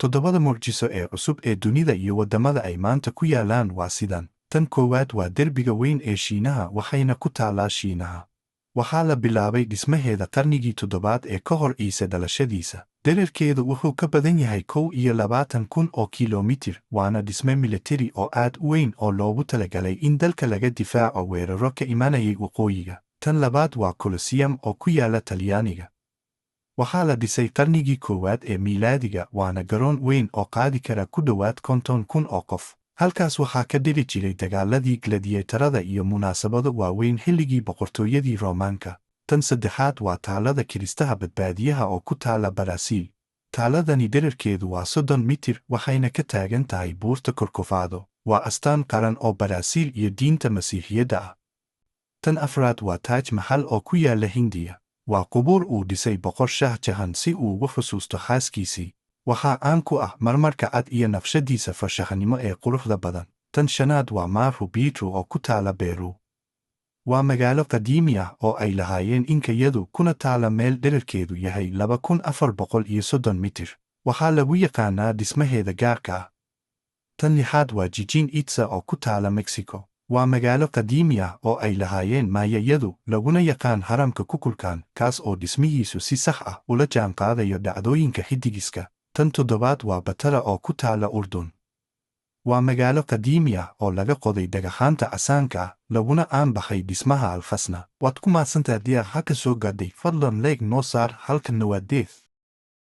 Toddobada mucjiso ee cusub ee dunida iyo waddamada ay maanta ku yaallaan waa sidan. Tan koowaad waa Derbiga Weyn ee Shiinaha, waxayna ku taallaa Shiinaha. Waxaa la bilaabay dhismaheeda qarnigii toddobaad ee ka hor Ciise dhalashadiisa. Dhererkeedu wuxuu ka badan yahay 21,000 oo kiiloomitir, waana dhisme militari oo aad u weyn oo loogu talagalay in dalka laga difaaco weerarro ka imanayay waqooyiga. Tan labaad waa Colosseum oo ku yaalla Talyaaniga. Waxaa la dhisay qarnigii koowaad ee miilaadiga, waana garoon weyn oo qaadi kara ku dhowaad 50,000 oo qof. Halkaas waxaa ka dhici jiray dagaalladii gladiyeetarada iyo munaasabado waaweyn xilligii boqortooyadii Roomaanka. Tan saddexaad waa Taallada Kiristaha Badbaadiyaha oo ku taalla Baraasiil. Taalladani dhererkeedu waa 30 mitir, waxayna ka taagan tahay buurta Corcovado. Waa astaan qaran oo Baraasiil iyo diinta Masiixiyadda ah. Tan afraad waa Taaj Maxal oo ku yaalla Hindiya. Waa qubuur uu dhisay boqor Shah Jahan si uu ugu xusuusto xaaskiisii. Waxaa caan ku ah marmarka cad iyo naqshadiisa farshaxanimo ee quruxda badan. Tan shanaad waa Machu Picchu oo ku taala Beru. Waa magaalo qadiimi ah oo ay lahaayeen Inkayadu, kuna taala meel dhererkeedu yahay 2430 mitir. Waxaa lagu yaqaanaa dhismaheeda gaarka ah. Tan lixaad waa Chichen Itza oo ku taala Mexico. Waa magaalo qadiimi ah oo ay lahaayeen Maayayadu, laguna yaqaan haramka Kukulkan, kaas oo dhismihiisu si sax ah ula jaanqaadayo dhacdooyinka xiddigiska. Tan toddobaad waa Batara oo ku taala Urdun. Waa magaalo qadiimi ah oo laga qoday dhagaxaanta casaanka ah, laguna caan baxay dhismaha Alkhasna. Waad ku mahadsantahay haddii aad halka soo gaadhay. Fadlan like noo saar. Halkanna waa Deef.